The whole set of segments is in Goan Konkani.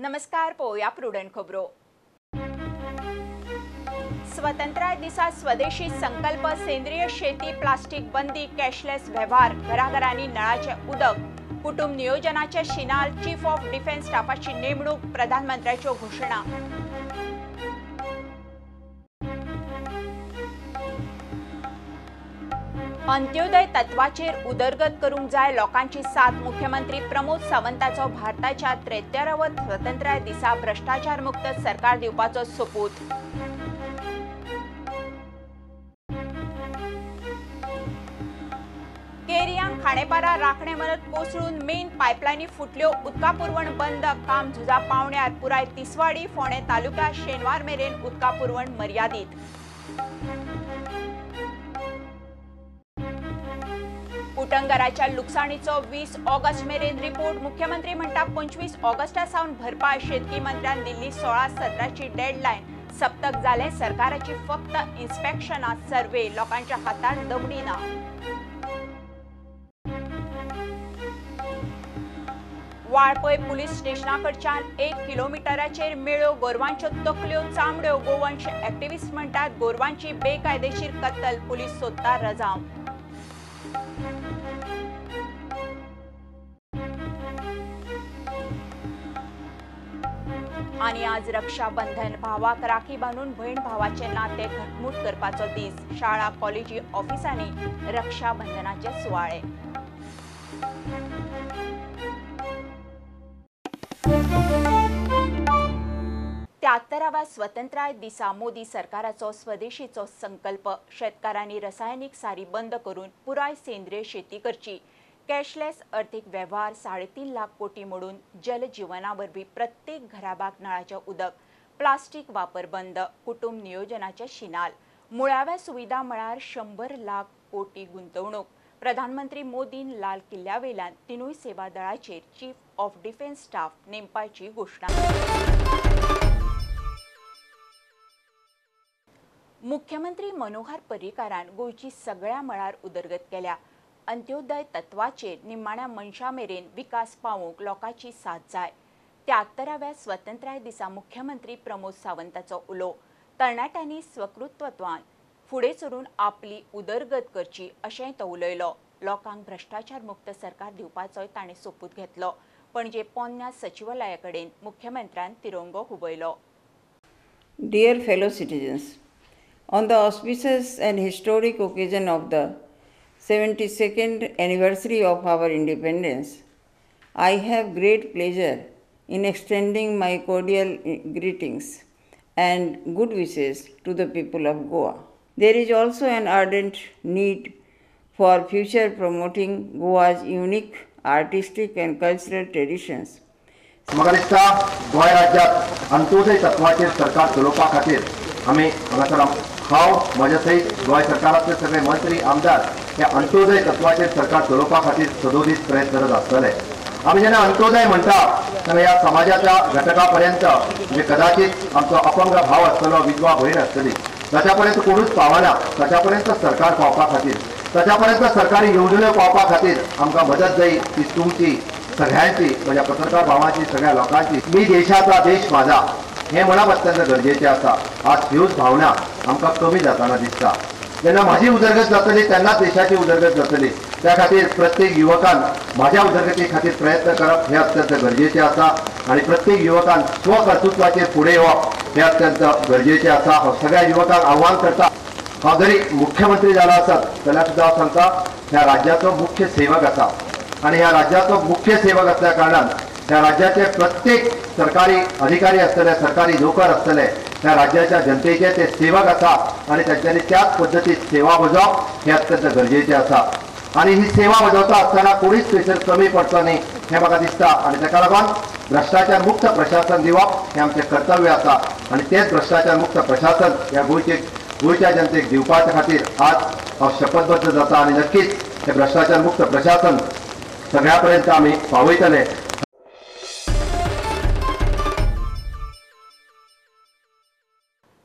नमस्कार, पळोवया प्रुडंट खबरो. स्वतंत्राय दिसा स्वदेशी संकल्प, सेंद्रिय शेती, प्लास्टिक बंदी, कॅशलेस वेव्हार, घराघरांनी नळाचे उदक, कुटुंब नियोजनाचे शिनाल, चीफ ऑफ डिफेन्स स्टाफाची नेमणूक, प्रधानमंत्र्याच्यो घोशणा. अंत्योदय तत्वाचेर उदरगत करूंक जाय, लोकांची साथ. मुख्यमंत्री प्रमोद सावंताचो भारताच्या 73व्या स्वतंत्राय दिसा भ्रष्टाचार मुक्त सरकार दिवपाचो सोपूत. केरियांग खाणेपारा राखणे मरत कोसळून मेन पायपलायनी फुटल्यो, उदका पुरवण बंद, काम झुजा पावण्यार. पुराय तिसवाडी फोंडें तालुक्यात शेनवार मेरेन उदका पुरवण मर्यादीत. उटंगराच्या लुकसाणीचो 20 ऑगस्ट मेरेन रिपोर्ट. मुख्यमंत्री म्हणटा 25 ऑगस्टा सावन भरपाय. शेतकी मंत्र्यान दिल्ली 16-17ची डेडलायन. सप्तक जालें, सरकाराची फक्त इन्स्पेक्शनां, सर्वे, लोकांच्या हातार दमडी ना. वाळपय पुलीस स्टेशना कडच्यान 1 किलोमिटराचेर मेळ्यो गोरवांच्यो तकल्यो, चामड्यो. गोवंश एक्टिविस्ट म्हणटात गोरवांची बेकायदेशीर कत्तल, पुलीस सोदता रजांव. आणि आज रक्षाबंधन, भावाक राखी बांदून भयण भावाचे नाते घटमूट करपाचो दीस. शाळा, कॉलेजी, ऑफिसांनी रक्षाबंधनाचे सुवाळे. 73व्या स्वतंत्राय दिसा मोदी सरकाराचो स्वदेशीचो संकल्प. शेतकारांनी रसायनीक सारी बंद करून पुराय सेंद्रिय शेती करची. कॅशलेस अर्थीक वेव्हार 3.5 लाख कोटी मोडून जलजीवना वरवीं प्रत्येक घराबाक नळाचें उदक, प्लास्टीक वापर बंद, कुटुंब नियोजनाचे शिनाल, मुळाव्या सुविधा म्हळ्यार 100 लाख कोटी गुंतवणूक. प्रधानमंत्री मोदीन लाल किल्ल्या वयल्यान तिनूय सेवा दळाचेर चीफ ऑफ डिफेन्स स्टाफ नेमपाची घोशणा. मुख्यमंत्री मनोहर पर्रीकारान गोंयची सगळ्या मळार उदरगत केल्या. अंत्योदय तत्वाचेर निमाण्या मनशा मेरेन विकास पावोवंक लोकांची साथ जाय. 73व्या स्वतंत्राय दिसा मुख्यमंत्री प्रमोद सावंताचो उलो. तरणाट्यांनी स्वकृत्वत्वान फुडें सरून आपली उदरगत करची अशेंय तो उलयलो. लोकांक भ्रष्टाचार मुक्त सरकार दिवपाचोय ताणें सोपूत घेतलो. पणजे पोन्न्या सचिवालया कडेन मुख्यमंत्र्यान तिरंगो हुबयलो. Dear fellow citizens, on the auspicious and historic occasion of the 72nd anniversary of our independence, I have great pleasure in extending my cordial greetings and good wishes to the people of Goa. There is also an ardent need for future promoting Goa's unique artistic and cultural traditions. म्हाका दिसता गोंय राज्यांत अंत्योदय तत्वाचेर सरकार चलोवपा खातीर आमी हांगासर हांव म्हज्या सयत गोंय सरकारांतले सगळे मंत्री, आमदार हे अंत्योदय तत्वाचेर सरकार चलोवपा खातीर सदोदीत प्रयत्न करत आसतले. आमी जेन्ना अंत्योदय म्हणटा तेन्ना ह्या समाजाच्या घटका पर्यंत म्हणजे कदाचित आमचो अपंग भाव आसतलो, विधवा भयण आसतली, ताच्या पर्यंत कोणूच पावना, ताच्या पर्यंत सरकार पावपा खातीर, ताच्या पर्यंत सरकारी येवजण्यो पावपा खातीर आमकां मदत जाय ती तुमची सगळ्यांची, म्हज्या पत्रकार भावांची, सगळ्या लोकांची. मी देशाचा देश माझा हें म्हणप अत्यंत गरजेचें आसा. आज ह्योच भावना आमकां कमी जाताना दिसता. जेन्ना म्हाजी उदरगत जातली तेन्नाच देशाची उदरगत जातली. त्या खातीर प्रत्येक युवकान म्हाज्या उदरगती खातीर प्रयत्न करप हें अत्यंत गरजेचें आसा आनी प्रत्येक युवकान स्वकर्तृत्वाचेर फुडें येवप हें अत्यंत गरजेचें आसा. हांव सगळ्या युवकांक आव्हान करता, हांव जरी मुख्यमंत्री जालो आसत जाल्यार सुद्दां हांव सांगता ह्या राज्याचो मुख्य सेवक आसा आनी ह्या राज्याचो मुख्य सेवक असल्या कारणान ह्या राज्याचे प्रत्येक सरकारी अधिकारी आसतले, सरकारी नोकर आसतले, ह्या राज्याच्या जनतेचे ते सेवक आसा आनी तांच्यांनी त्याच पद्दतीन सेवा बजावप हें अत्यंत गरजेचें आसा. आनी ही सेवा बजावता आसतना कोणीच थंयसर कमी पडचो न्ही हें म्हाका दिसता आनी ताका लागून भ्रष्टाचार मुक्त प्रशासन दिवप हें आमचें कर्तव्य आसा आनी तेच भ्रष्टाचार मुक्त प्रशासन ह्या गोंयच्या जनतेक दिवपाच्या खातीर आज हांव शपथबद्ध जाता आनी नक्कीच हें भ्रष्टाचार मुक्त प्रशासन सगळ्या पर्यंत आमी पावयतले.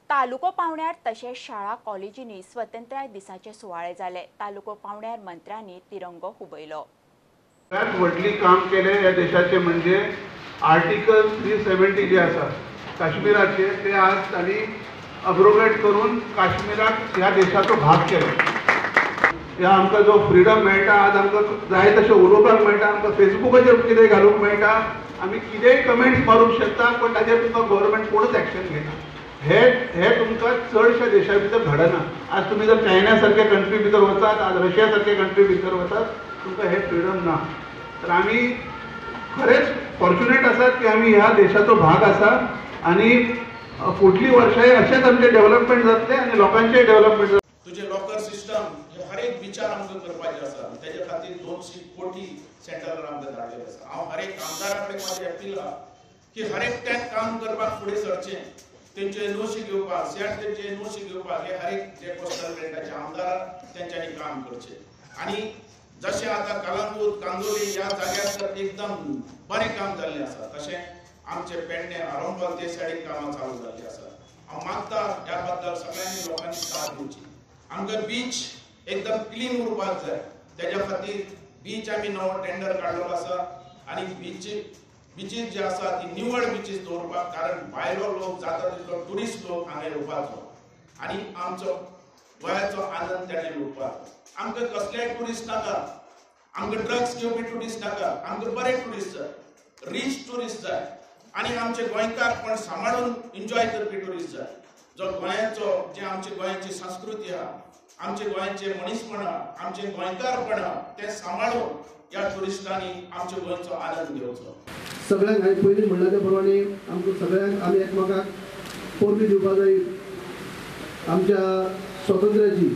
तालुको पावण्यार तशेंच शाळा कॉलेजींनी स्वतंत्राय दिसाचे सुवाळे जाले. तालुको पावण्यार मंत्र्यांनी तिरंगो हुबयलो. सगळ्यात व्हडली काम केले ह्या देशाचे म्हणजे आर्टिकल 370 जे आसा काश्मीराचे ते आज तांणी अब्रोगेट करून काश्मीराक ह्या देशाचो भाग केलो. ह्या आमकां जो फ्रिडम मेळटा, आज आमकां जाय तशें उलोवपाक मेळटा, आमकां फेसबुकाचेर कितेंय घालूंक मेळटा, आमी कितेंय कमेंट्स मारूंक शकता, पण ताचेर तुमकां गव्हर्मेंट कोणूच एक्शन घेना. हे हे तुमकां चडश्या देशा भितर घडना. आज तुमी जर चायना सारक्या कंट्री भितर वचात, आज रशिया सारक्या कंट्री भितर वचात, तुमकां हे फ्रिडम ना. तर आमी खरेंच फॉर्च्युनेट आसात की आमी ह्या देशाचो भाग आसा आनी फुडलीं वर्सांय अशेंच आमचें डेव्हलपमेंट जातलें आनी लोकांचें डेव्हलपमेंट जातलें. तुजे लॉकर सिस्टम हे हर एक विचार आमकां करपाचे आसा. तेजे खातीर 200 कोटी सेंट्रलान आमकां धाडलेले आसा. हांव हर एक आमदारा कडेन म्हाजें अपील आहा की हर एकट्यान काम करपाक फुडें सरचें, तेंचे एनओसी घेवपाक, सीआर तेंचे एनओसी घेवपाक हे हर एक जे कोस्टल बेल्टाचे आमदार तेंच्यांनी काम करचें. आनी जशें आतां कलंगूट, कांदोली ह्या जाग्यार एकदम बरें काम जाल्लें आसा, तशें आमचे पेडणे आरोंबल ते सायडीन कामां चालू जाल्लीं आसा. हांव मागता ह्या बद्दल सगळ्यांनी लोकांनी साथ दिवची. आमकां बीच एकदम क्लीन उरपाक जाय, तेज्या खातीर बीच आमी नवो टेंडर काडलेलो आसा आनी बिचीस जे आसा ती निवळ बिचीस दवरपाक, कारण भायलो लोक जाता तितलो ट्युरिस्ट लोक हांगा येवपाचो आनी आमचो गोंयाचो आनंद ताणें लुटपाचो. आमकां कसलेय ट्युरिस्ट नाका, आमकां ड्रग्स घेवपी ट्युरिस्ट नाका, आमकां बरे ट्युरिस्ट जाय, रीच ट्युरिस्ट जाय आनी आमचे गोंयकार पण सांबाळून एन्जॉय करपी ट्युरिस्ट जाय. जो गोंयाचो, जे आमचे गोंयाची संस्कृती आहा, आमचे गोंयचे मनीसपण आहा, आमचे गोंयकारपण आहा, तें सांबाळून ह्या ट्युरिस्टांनी आमच्या गोंयचो आनंद घेवचो. सगळ्यांक हांवें पयलीं म्हणलां त्या प्रमाणे आमकां सगळ्यांक आमी एकमेकाक परबी दिवपाक जाय आमच्या स्वातंत्र्याची.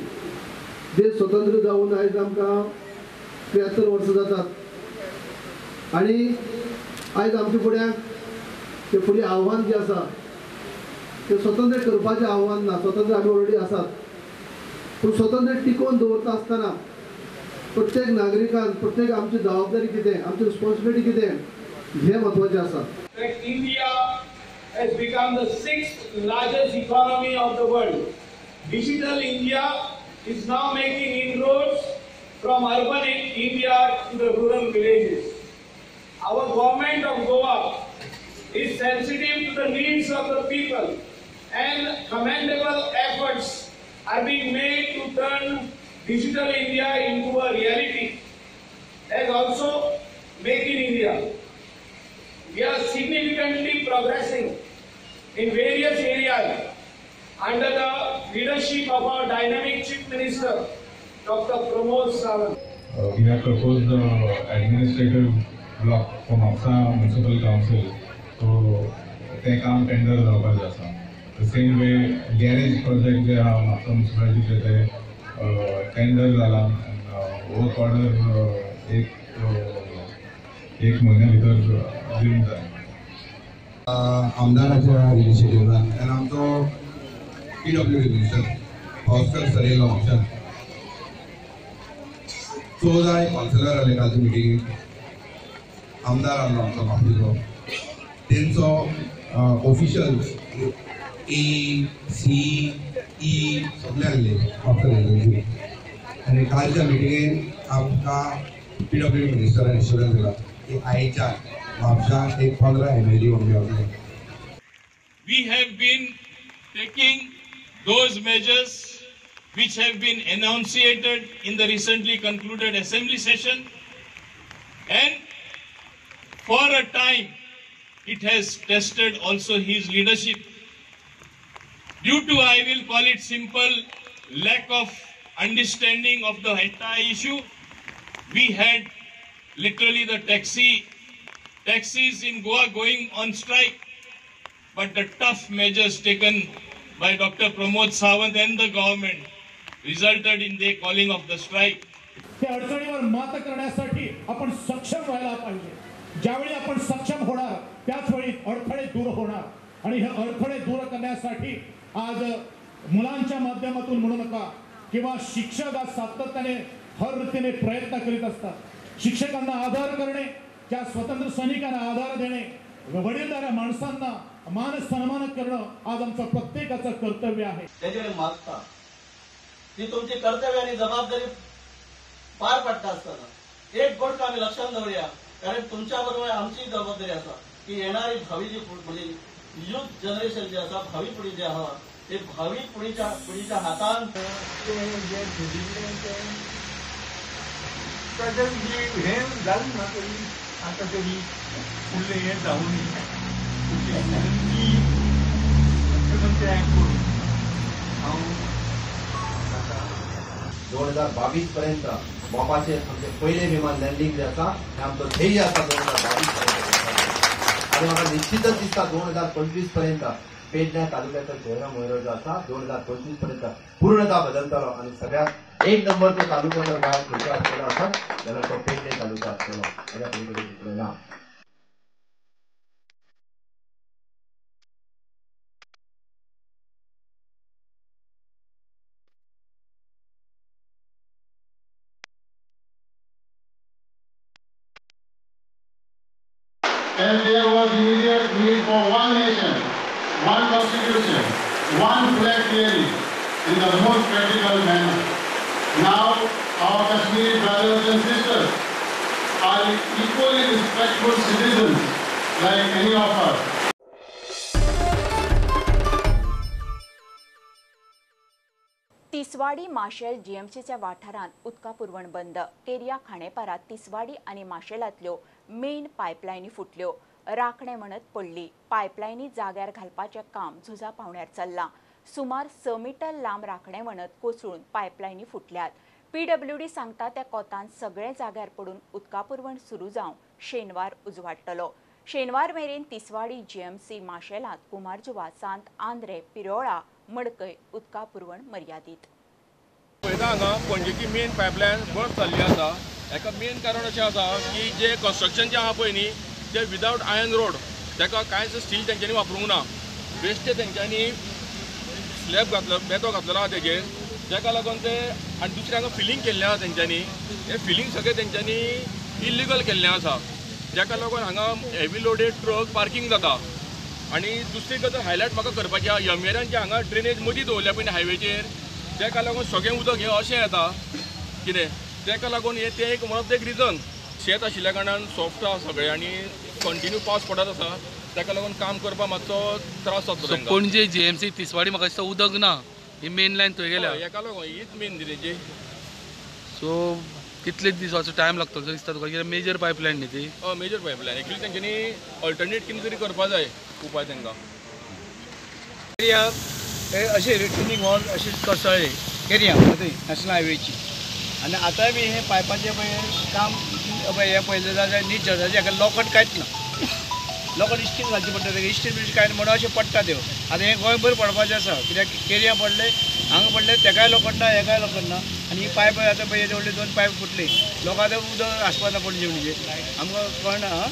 देश स्वतंत्र जावन आयज आमकां 73 वर्सां जातात आनी आयज आमच्या फुड्याक ते फुडें आव्हान जें आसा तें स्वतंत्र करपाचें आव्हान ना. स्वतंत्र आमी ऑलरेडी आसात, पूण स्वतंत्र टिकोवन दवरता आसतना प्रत्येक नागरिकान प्रत्येक आमची जबाबदारी कितें, आमची रिस्पॉन्सिबिलिटी कितें हें म्हत्वाचें आसा. India has become the 6th largest economy of the world. Digital India is now making inroads from urban India to the rural villages. Our government of Goa is sensitive to the needs of the people and commendable efforts are being made to turn Digital India into a reality, as also Make in India. We are significantly progressing in various areas under the leadership of our dynamic Chief Minister, Dr. Pramod Sawant. We have proposed the administrative block for Mapusa Municipal Council, so ते काम टेंडर जावपाचें आसा. The same way garage project जे आहा म्हापसा म्युनिसिपालिटीचे ते टेंडर जाला, वर्क ऑर्डर एक म्हयन्या भितर दिवंक जाय. आमदाराच्या इनिशिएटिव्हान आनी आमचो पीडब्ल्यूडी मिनिस्टर भास्कर सर येयलो म्हापशान, 14 कावन्सिलर आले कालच्या मिटिंगेक, आमदार आसलो आमचो म्हापशेचो, तेंचो ऑफिशियल्स ए सी ई सगळे आसले म्हापसा एजन्सी. आनी कालच्या मिटिंगेन आमकां पीडब्ल्यूडी मिनिस्टरान एश्योरन्स दिला की आयच्यान म्हापशान एक 15 MLA मेळटले. We have been taking those measures which have been enunciated in the recently concluded assembly session, and for a time it has tested also his leadership. Due to, I will call it simple, lack of understanding of the entire issue, we had literally the taxis in Goa going on strike. But the tough measures taken by Dr. Pramod Sawant and the government resulted in the calling of the strike. त्या अडचणीवर मात करण्यासाठी आपण सक्षम व्हायला पाहिजे. ज्यावेळी आपण सक्षम होणार त्याच वेळी अडथळे दूर होणार आणि हे अडथळे दूर करण्यासाठी आज मुलांच्या माध्यमातून म्हणू नका किंवा शिक्षक आज सातत्याने हर रीतीने प्रयत्न करीत असतात. शिक्षकांना आधार करणे, त्या स्वतंत्र सैनिकांना आधार देणे, वडीलधाऱ्या माणसांना मान सन्मान करणं आज आमचं प्रत्येकाचं कर्तव्य आहे. त्याच्याकडे मागता ती तुमची कर्तव्य आणि जबाबदारी पार पाडता असताना एक गोष्ट आम्ही लक्षात दवरूया, कारण तुमच्या बरोबर आमची जबाबदारी आसा. की येणारी भावी जी म्हणजे यूथ जनरेशन जे आसा, भावी पिढी जे आहा ते भावी पिढीच्या हातान ते जे झुजिल्ले ते ताजे हें जालें ना तरी आतां तरी फुडलें हें जावं न्ही विनंती मुख्यमंत्र्यांक करून हांव 2022 पर्यंत मोपाचेर आमचें पयलें विमान लँडींग जें आसा हें आमचो ध्येय आसा 2022 पर्यंत. आनी म्हाका निश्चितच दिसता 2025 पर्यंत पेडण्या तालुक्याचो चेहरा मोहरो जो आसा 2025 पर्यंत पूर्णता बदलतलो आनी सगळ्यात एक नंबरचो तालुको जर गोंयांत खंयचो आसतलो आसत जाल्यार तो पेडणे तालुको आसतलो, हेज्या पलीकडे दुसरो ना. As there was immediate need for one nation, one constitution, one flag theory in the most practical manner. Now, our Kashmiri brothers and sisters are equally respectful citizens like any of us. Tiswadi Marcel जीएमसीच्या वाठारांत उदका पुरवण बंद. केरिया खाणेपारा तिसवाडी आनी माशेलांतल्यो मेन पायपलायनी फुटल्यो, राखणे म्हणत पडली. पायपलायनी जाग्यार घालपाचें काम झुजा पावण्यार चल्लां. सुमार 6 मीटर लांब राखणे म्हणत कोसळून पायपलायनी फुटल्यात. पीडब्ल्यूडी सांगता त्या कोतान सगळे जाग्यार पडून उदका पुरवण सुरू जावन शेनवार उजवाडटलो. शेनवार मेरेन तिसवाडी जीएमसी माशेलांत कुमारजुवा, सांत आंद्रे, पिरोळा, मडकय उदका पुरवण मर्यादीत. पळयता हांगा पणजेची मेन पायपलायन बंद जाल्ली आसा. हेका मेन कारण अशें आसा की जे कन्स्ट्रक्शन जें आहा पळय न्ही ते विदावट आयर्न रोड, ताका कांयच स्टील तेंच्यांनी वापरूंक ना. बेश्टे तेंच्यांनी स्लॅब घातलो, बेतो घातलेलो आहा तेजेर, जाका लागून ते आनी दुसरें हांगा फिलींग केल्लें आहा तेंच्यांनी, हें फिलींग सगळें तेंच्यांनी इल्लिगल केल्लें आसा, जाका लागून हांगा हेवी लोडेड ट्रक पार्कींग जाता. आनी दुसरी गजाल हायलायट म्हाका करपाची आहा, यमेरान जे हांगा ड्रेनेज मदीं दवरल्या पळय हायवेचेर, ताका लागून सगळें उदक हें अशें येता कितें, ताका लागून हें तें एक वन ऑफ the एक रिजन. शेत आशिल्ल्या कारणान सॉफ्ट आहा सगळें आनी कंटिन्यू पावस पडत आसा, ताका लागून काम करपाक मातसो त्रास जाता. पणजे जीएमसी तिसवाडी म्हाका दिसता उदक ना, ही मेन लायन थंय गेल्या, हेका लागून हीच मेन तेजी. सो कितले दिसाचो टायम लागतलो दिसता तुका, कित्याक मेजर पायपलायन न्ही ती? हय, मेजर पायपलायन. एक्चुअली तेंच्यांनी अल्टरनेट कितें तरी करपा जाय उपाय तांकां. अशें रिटर्निंग वॉल अशें कोसळ्ळी केरिया थंय नॅशनल हायवेची. आनी आतांय बी हें पायपाचें पळय काम हें पळयलें जाल्यार नीट जाता, हाका लोखण कांयच ना, लोखण इस्टील घालचें पडटा ताका, इस्टील बिस्टील कांय ना म्हणून अशें पडटा त्यो. आतां हें गोंयभर पडपाचें आसा, कित्याक केरिया पडलें, हांगा पडलें, तेकाय लोखण ना, हेकाय लोखण ना. आनी ही पायप आतां पळय व्हडली 2 पायप फुटली, लोकां आतां उदक आसपा ना पणजे म्हणजे आमकां कळना.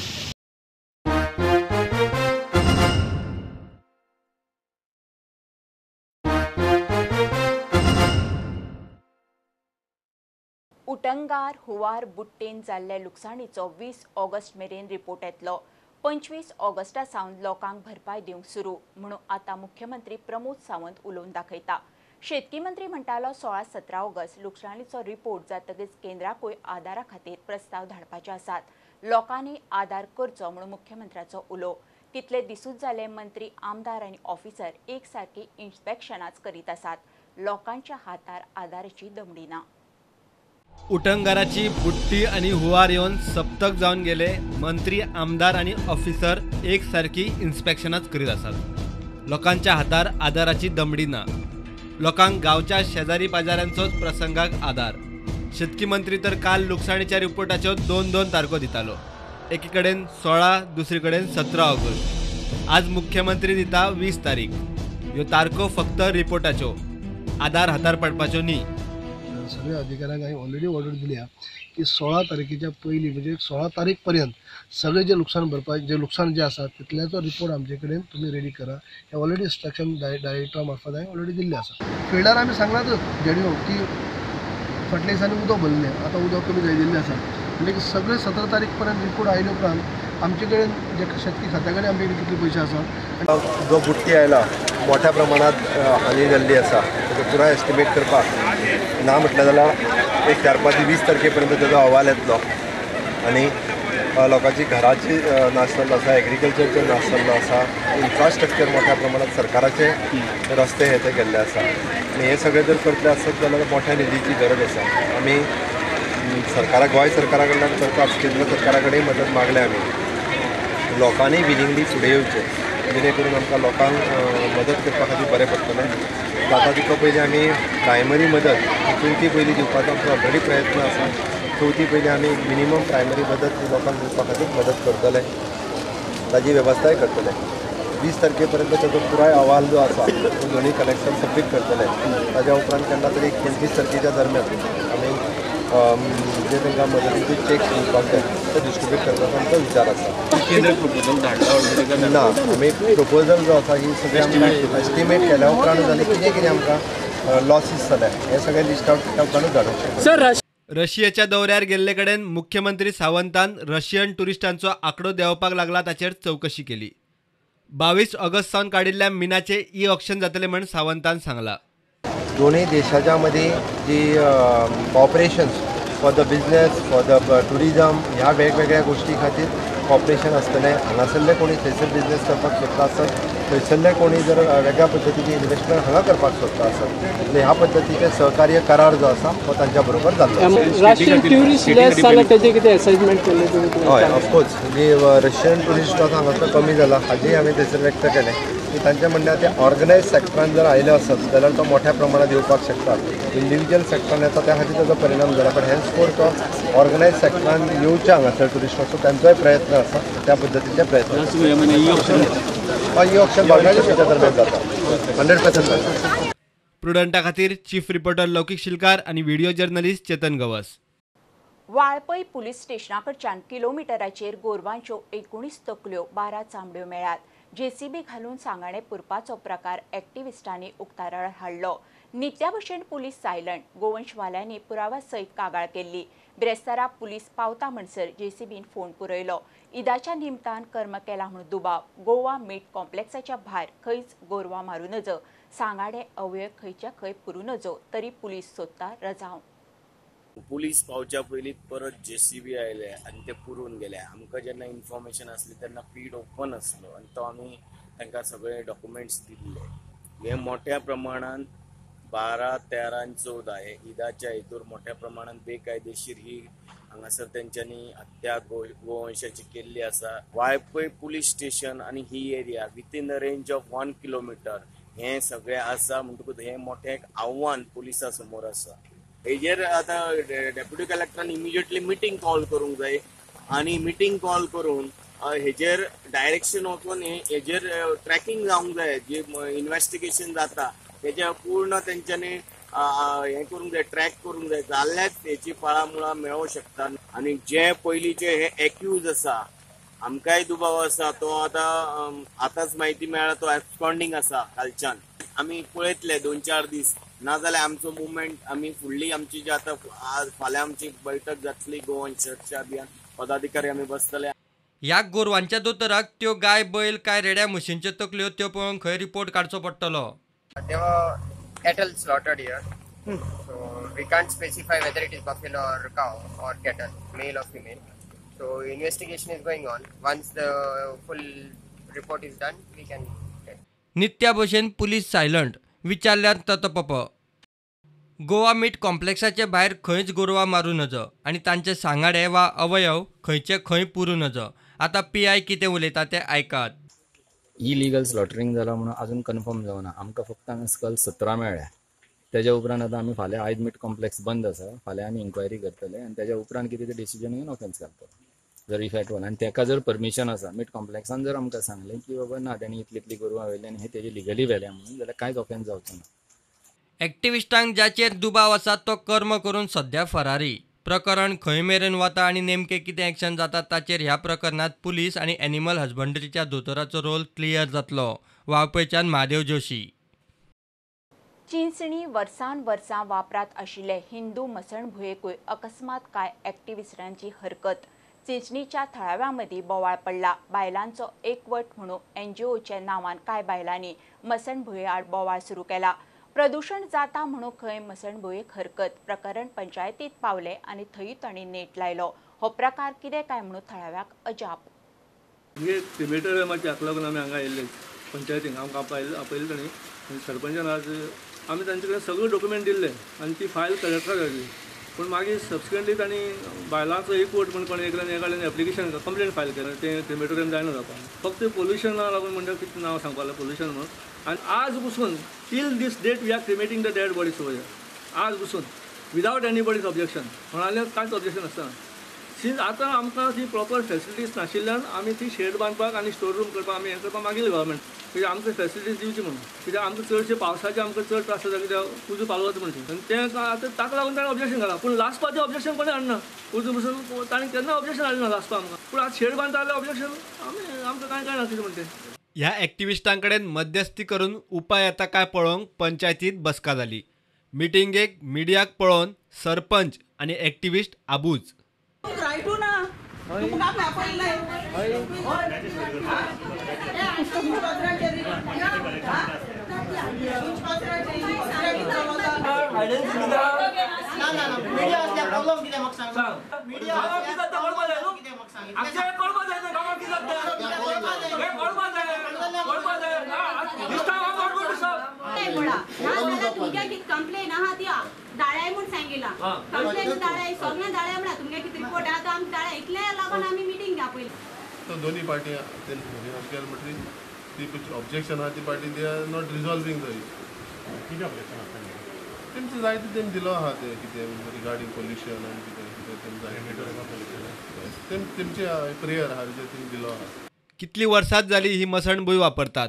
उटंगार हुवार बुट्टेन जाल्ल्या लुकसाणीचो 20 ऑगस्ट मेरेन रिपोर्ट येतलो. 25 ऑगस्टा सावन लोकांक भरपाय दिवंक सुरू म्हणून आतां मुख्यमंत्री प्रमोद सावंत उलोवन दाखयता. शेतकी मंत्री म्हणटालो 16-17 ऑगस्ट लुकसाणीचो रिपोर्ट जातकीच केंद्राकूय आदारा खातीर प्रस्ताव धाडपाचे आसात. लोकांनी आदार करचो म्हणून मुख्यमंत्र्याचो उलो. कितले दिसूच जाले मंत्री, आमदार आनी ऑफिसर एक सारकी इन्स्पेक्शनाच करीत आसात. लोकांच्या हातार आदाराची दमडी ना. उटंगाराची बुट्टी आनी हुवार येवन सप्तक जावन गेले. मंत्री, आमदार आनी ऑफिसर एक सारकी इन्स्पेक्शनाच करीत आसात. लोकांच्या हातार आदाराची दमडी ना. लोकांक गांवच्या शेजारी पाजाऱ्यांचोच प्रसंगाक आदार. शेतकी मंत्री तर काल लुकसाणीच्या रिपोर्टाच्यो 2-2 तारखो दितालो. एकी कडेन 16, दुसरी कडेन 17 ऑगस्ट. आज मुख्यमंत्री दिता 20 तारीख. ह्यो तारखो फक्त रिपोर्टाच्यो, आदार हातार पडपाच्यो न्ही. सगळ्या अधिकाऱ्यांक हांवें ऑलरेडी ऑर्डर दिल्या की 16 तारखेच्या पयलीं म्हणजे 16 तारीख पर्यंत सगळे जे लुकसाण भरपाय जे लुकसाण जे आसा तितल्याचो रिपोर्ट आमचे कडेन तुमी रेडी करा. हे ऑलरेडी इन्स्ट्रक्शन डायरेक्टरा मार्फत हांवें ऑलरेडी दिल्लें आसा. फिल्डार आमी सांगलातच जेडिओ की फाटल्या दिसांनी उदक भरलें, आतां उदक कमी जायिल्लें आसा, म्हणजे सगळे 17 तारीख पर्यंत रिपोर्ट आयले उपरांत आमचे कडेन जे शेतकी खात्या कडेन आमचे कडेन कितले पयशे आसा. जो बुट्टी आयला मोठ्या प्रमाणात हानी जाल्ली आसा, ताचो पुराय एस्टिमेट करपाक ना म्हटलें जाल्यार एक 4-5 20 तारखे पर्यंत ताजो अहवाल येतलो आनी लोकांची घराची नाश जाल्लो आसा, एग्रीकल्चरचे नाश जाल्लो आसा, इन्फ्रास्ट्रक्चर मोठ्या प्रमाणात सरकाराचे रस्ते हे ते केल्ले आसा आनी हे सगळे जर करतले आसत जाल्यार मोठ्या निधीची गरज आसा. आमी सरकारा गोंय सरकारा कडल्यान करतात, केंद्र सरकारा कडेन मदत मागल्या. आमी लोकांनी विलिंगली फुडें येवचें जेणे करून आमकां लोकांक मदत करपा खातीर बरें पडटलें. जाता तितलो पयलीं आमी प्रायमरी मदत चवथी पयलीं दिवपाचो आमचो ऑलरेडी प्रयत्न आसा. चवथी पयलीं आमी मिनिमम प्रायमरी मदत लोकांक दिवपा खातीर मदत करतले, ताजी वेवस्थाय करतले. 20 तारखे पर्यंत ताचो पुराय अहवाल जो आसा तो दोनूय कलेक्टर सबमीट करतले. ताज्या उपरांत केन्ना तरी 25 तारखेच्या दरम्यान आमी जे तांकां मदतीचे चॅक्स दिवपाक जाय ते डिस्ट्रिब्यूट करपाचो आमचो विचार आसा. ना, आमी प्रपोजल जो आसा ही सगळें आमकां एस्टिमेट केल्या उपरांत जालें कितें कितें आमकां लॉसीस जाले हे सगळें लिस्ट आवट केल्या उपरांतूच धाडूंक शकता. रशियेच्या दौऱ्यार गेल्ले कडेन मुख्यमंत्री सावंतान रशियन टुरिस्टांचो आंकडो देंवपाक लागला ताचेर चवकशी केली. 22 ऑगस्ट सावन काडिल्ल्या मिनाचे ई ऑक्शन जातले म्हण सावंतान सांगला. दोनूय देशाच्या मदीं जी cooperations for the business, for the tourism ह्या वेगवेगळ्या गोश्टी खातीर कॉपरेशन आसतलें. हांगासरले कोणी थंयसर बिजनेस करपाक सोदता आसत, थंयसरले कोणी जर वेगळ्या पद्दतीचे इन्वेस्टमेंट हांगा करपाक सोदता आसत जाल्यार ह्या पद्दतीचे सहकार्य करार जो आसा तो तांच्या बरोबर जाल्लो. हय, ऑफकोर्स जी रशियन ट्युरिस्ट आसा हांगासर कमी जाला हाजेय हांवें थंयसर व्यक्त केलें की तांचें म्हणणें ते ऑर्गनायज सॅक्टरान जर आयले आसत जाल्यार तो मोठ्या प्रमाणात येवपाक शकता. इंडिविज्युअल सॅक्टरान येता त्या खातीर ताचो परिणाम जाला, पण हेन्सफोर तो ऑर्गनायज सॅक्टरान येवचे हांगासर ट्युरिस्ट असो तांचोय प्रयत्न आसा, त्या पद्दतीचे प्रयत्न. ई ऑक्शन बांगलादेशाच्या दरम्यान जाता 100% जाता. प्रुडंटा खातीर चीफ रिपोर्टर लौकिक शिलकार आनी video journalist Chetan Gawas. Valpoi police स्टेशनाकडच्यान किलोमिटराचेर गोरवांच्यो 19 तकल्यो 12 चामड्यो मेळ्ळ्यात. जेसीबी घालून सांगाणे पुरपाचो प्रकार एक्टिविस्टांनी उक्ताडार हाडलो. नित्या भशेन पुलीस सायलंट. गोवंशवाल्यांनी पुरावा सयत कागाळ केल्ली. बिरेस्तारा पुलीस पावता म्हणसर जेसीबीन फोन पुरयलो. ईदाच्या निमतान कर्म केला म्हूण दुबाव. गोवा मीट कॉम्प्लेक्साच्या भायर खंयच गोरवां मारूं नजो, सांगाडे अवयव खंयच्या खंय पुरूं नजो, तरी पुलीस सोदता रजांव. पुलीस पावच्या पयलीं परत जेसीबी आयले आनी ते पुरून गेले. आमकां जेन्ना इन्फॉर्मेशन आसली तेन्ना पीड ओपन आसलो आनी तो आमी तांकां सगळे डॉक्युमेंट्स दिल्ले. हे मोठ्या प्रमाणान 12, 13 आनी 14 हे ईदाच्या हेतूर मोठ्या प्रमाणान बेकायदेशीर ही हांगासर तेंच्यांनी हत्या गोवंशाची केल्ली आसा. वाळपय पुलीस स्टेशन आनी ही area within the range of 1 kilometre हें सगळें आसा. म्हणटकूच हें मोठें एक आव्हान पुलिसा समोर आसा. हेजेर आतां डेप्युटी कलेक्टरान इमिजिएटली मिटींग कॉल करूंक जाय आनी मिटींग कॉल करून हेजेर डायरेक्शन वचून हेजेर ट्रॅकिंग जावंक जाय. जे इन्वेस्टिगेशन जाता तेजे पूर्ण तेंच्यांनी हें करूंक जाय, ट्रॅक करूंक जाय, जाल्यार हेची पाळां मुळां मेळोवंक शकता. आनी जे पयलींचे हे एक्यूज आसा, आमकांय दुबाव आसा, तो आतां आतांच म्हायती मेळ्ळा तो एब्सकॉन्डिंग आसा कालच्यान. आमी पळयतले 2-4 दीस, नाजाल्यार आमचो मुवमेंट आमी फुडली आमची जी आतां आज फाल्यां आमची बैठक जातली गोवन सुरक्षा अभियान पदाधिकारी आमी बसतले. ह्या गोरवांच्या दोतोराक त्यो गाय बैल काय रेड्या म्हशींच्यो तकल्यो त्यो पळोवन खंय रिपोर्ट काडचो पडटलो. There were cattle slaughtered here, so we can't specify whether it is buffalo or cow or cattle, male or female. So investigation is going on. Once the full report is done, we can tell. नित्या भशेन पुलीस सायलंट, विचारल्यार ततपप. गोवा मीट कॉम्प्लेक्साचे भायर खंयच गोरवां मारूं नजो आनी तांचे सांगाडे वा अवयव खंयचे खंय पुरूं नजो. आतां पीआय कितें उलयता तें आयकात. इलिगल स्लॉटरींग जाला म्हणून अजून कन्फर्म जावना. आमकां फक्त हांगा स्कल 17 मेळ्ळ्या. तेज्या उपरांत आतां आमी फाल्यां आयज मीट कॉम्प्लेक्स बंद आसा, फाल्यां आमी इन्क्वायरी करतले आनी तेज्या उपरांत कितें तें डिसिजन घेवन ऑफेन्स घालतले जर if at all. आनी तेका जर परमिशन आसा मीट कॉम्प्लेक्सान जर आमकां सांगलें की बाबा ना तेणी इतली इतली गोरवां व्हेली आनी हे तेजे लिगली व्हेल्या म्हणून, जाल्यार कांयच ऑफेन्स जावचो ना. एक्टिविस्टांक जाचेर दुबाव आसा तो कर्म करून सध्या फरारी. प्रकरण खंय मेरेन वता आनी नेमकें कितें एक्शन जाता ताचेर ह्या प्रकरणांत पुलीस आनी एनिमल हजबंड्रीच्या दोतोराचो रोल क्लियर जातलो. वाळपयच्यान महादेव जोशी. चिंचणी वर्सान वर्सां वापरात आशिल्ले हिंदू मसणभुंयेकूय अकस्मात कांय एक्टिविस्टांची हरकत. चिंचणीच्या थळाव्यां मदीं बोवाळ पडला. बायलांचो एकवट म्हणून एनजीओच्या नांवान कांय बायलांनी मसणभुंये आड बोवाळ सुरू केला. प्रदूषण जाता म्हणून खंय मसणभुंयेक हरकत. प्रकरण पंचायतीत पावले आनी थंय तांणी नेट लायलो. हो प्रकार कितें काय म्हणून थळाव्याक अजाप. म्हणजे क्रिमेटोरियमाच्या हाका लागून आमी हांगा आयिल्ले पंचायतीन आमकां आपयले तांणी आनी सरपंचान आज आमी तांचे कडेन सगळे डॉक्युमेंट दिल्ले आनी ती फायल कलेक्टराक धाडली. पूण मागीर सबसिक्वंटली तांणी बायलांचो एकवट म्हण कोणें एकल्यान एका एप्लिकेशन कंप्लेन फायल केलें तें क्रिमेटोरियम जायना जावपाक. फक्त पोल्युशना लागून म्हणटा कितें नांव सांगपाक लागलें पोल्युशन म्हणून. आनी आज पसून till this date we are cremating the dead bodies over आज पसून विदावट एनीबडीज ऑब्जेक्शन. कोणालें कांयच ऑब्जेक्शन आसना. सिन्स आतां आमकां ती प्रॉपर फेसिलिटीज नाशिल्ल्यान आमी ती शेड बांदपाक आनी स्टोर रूम करपाक आमी हें करपाक मागीर गव्हर्मेंट कित्याक आमकां फेसिलिटीज दिवची म्हणून. कित्याक आमकां चडशे पावसाचे आमकां चड त्रास जाता कित्याक उजो पालवता म्हणून. आनी तें आतां ताका लागून ताणें ऑब्जेक्शन घालां. पूण लासपाचें ऑब्जेक्शन कोणें हाडना. उजो पसून ताणें केन्ना ऑब्जेक्शन हाडलें ना लासपा आमकां. पूण आतां शेड बांदता जाल्यार ऑब्जेक्शन आमी आमकां कांय कळना कितें म्हणटा तें. ह्या एक्टिविस्टां कडेन मध्यस्थी करून उपाय येता काय पळोवंक पंचायतीत बसका जाली. मिटिंगेक मिडियाक पळोवन सरपंच आनी एक्टिविस्ट आबूज. कंप्लेन आहा ती दाळ्याय म्हूण सांगिला कंप्लेन दाळ्याय सगळ्या दाळ्या म्हणा तुमगे कितें रिपोर्ट आहा तो आमी दाळ्या इतले लागून आमी मिटींग आपयली. तो दोन्ही पार्टी केलं म्हटली ती ऑब्जेक्शन आहा ती party they are not resolving the issue. कितें ऑब्जेक्शन आसा तेमचें जायते तेमी दिलो आहा तें कितें रिगार्डींग पोल्युशन आनी कितें कितें तेम जायते तेमचे प्रेयर आहा तेजेर तेमी दिलो आहा. कितली वर्सां जाली ही मसणभूंय वापरतात.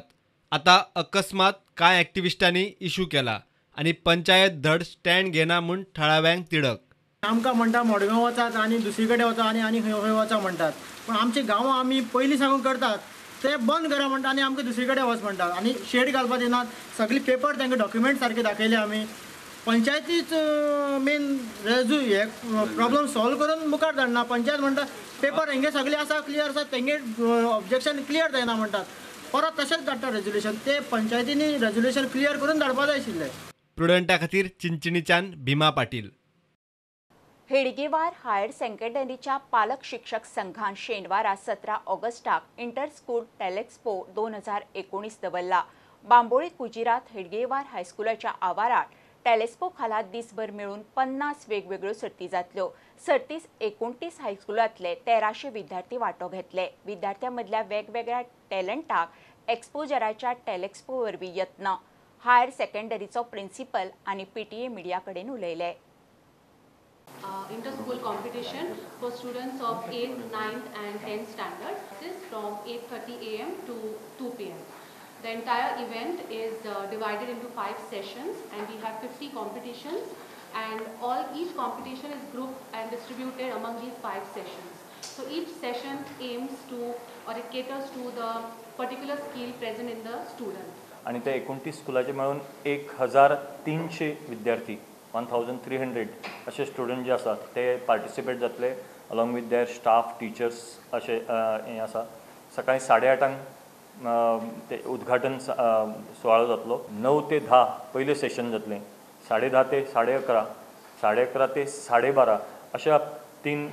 आतां अकस्मात कांय एक्टिविस्टांनी इशू केला आनी पंचायत धड स्टँड घेना म्हूण थळाव्यांक तिडक. आमकां म्हणटा मडगांव वचात आनी दुसरी कडेन वचा आनी आनी खंय खंय वचा म्हणटात. पूण आमच्या गांवां आमी पयलीं साकून करतात ते बंद करा म्हणटा आनी आमकां दुसरी कडेन वच म्हणटात आनी शेड घालपाक दिनात. सगळी पेपर तांकां डॉक्युमेंट सारके दाखयले आमी. पंचायतीच मेन रेजू हे प्रॉब्लम सॉल्व करून मुखार धाडना. पंचायत म्हणटा पेपर हेंगे सगळे आसा क्लियर आसा तेंगे ऑब्जेक्शन क्लियर जायना म्हणटात. परत तशेंच धाडटा रेजोल्युशन. ते पंचायतींनी रेजोल्युशन क्लियर करून धाडपा जाय आशिल्लें. प्रुडंटा खातीर चिंचणीच्यान भीमा पाटील. हेडगेवार हायर सेकंडरीच्या पालक शिक्षक संघान शेनवारा 17 ऑगस्टाक इंटर स्कूल टेलेक्सपो 2019 दवरला. बांबोळी कुजिरात हेडगेवार हायस्कुलाच्या आवारात टेलेस्पो खाला दिसभर मेळून 50 वेगवेगळ्यो सर्ती जातल्यो. सर्तीस 29 हायस्कुलांतले 1300 विद्यार्थी वांटो घेतले. विद्यार्थ्यां मदल्या वेगवेगळ्या टॅलंटाक एक्सपोजराच्या टेलेक्सपो वरवीं यत्न. हायर सेकंडरीचो प्रिन्सिपल आनी पीटीए मिडिया कडेन उलयले. Inter-school competition for students of 8th, 9th and 10th standard. This is from 8:30 a.m. to 2 p.m. The entire event is divided into 5 sessions and we have 50 competitions and each competition is grouped and distributed among these 5 sessions. So each session aims to or it caters to the particular skill present in the student. आणि त्या 29 स्कुलाचे मेळून 1300 विद्यार्थी 1300 असे स्टुडंट जे आसात ते पार्टिसिपेट जातले along with their staff teachers अशें हें आसा. सकाळी 8:30 ते उद्घाटन सुवाळो जातलो. 9 ते 10 पयलें सेशन जातलें. 10:30 ते 11:30, 11:30 ते 12:30 अशा 3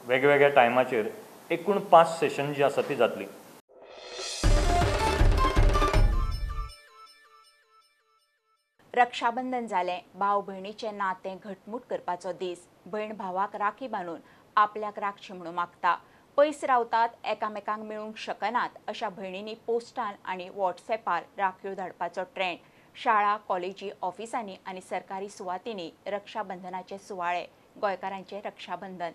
वेगवेगळ्या टायमाचेर एकूण 5 सेशन जी आसा ती जातली. रक्षाबंधन जालें. भाव भयणीचें नातें घटमूट करपाचो दीस. भयण भावाक राखी बांदून आपल्याक राखची म्हणून मागता. पयस रावतात, एकामेकांक मेळूंक शकनात अशा भयणींनी पोस्टान आनी वॉट्सएपार राखयो धाडपाचो ट्रेंड. शाळा, कॉलेजी, ऑफिसांनी आनी सरकारी सुवातींनी रक्षाबंधनाचे सुवाळे. गोंयकारांचें रक्षाबंधन.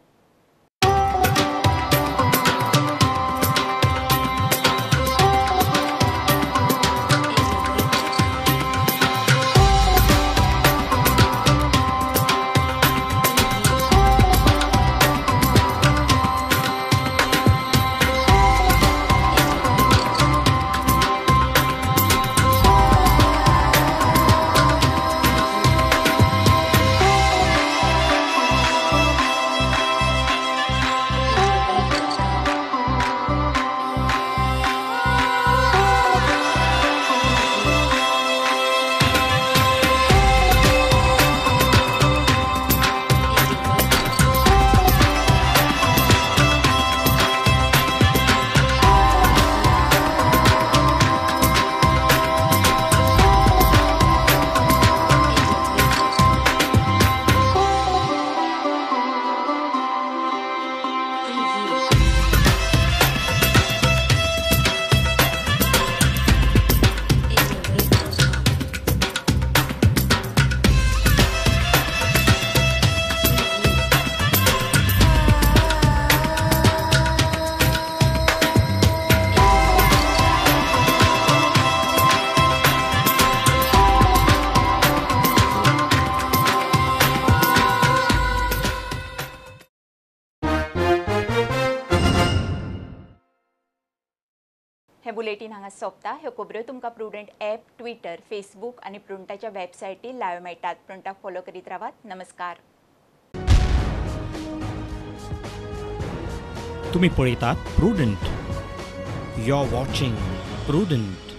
हे बुलेटीन हांगा सोंपता. ह्यो खबऱ्यो तुमकां प्रुडंट ॲप, ट्विटर, फेसबूक आनी प्रुडंटाच्या वेबसायटीर लायव्ह मेळटात. प्रुडंटाक फॉलो करीत रावात. नमस्कार. तुम्ही पळयतात Prudent. You are watching Prudent.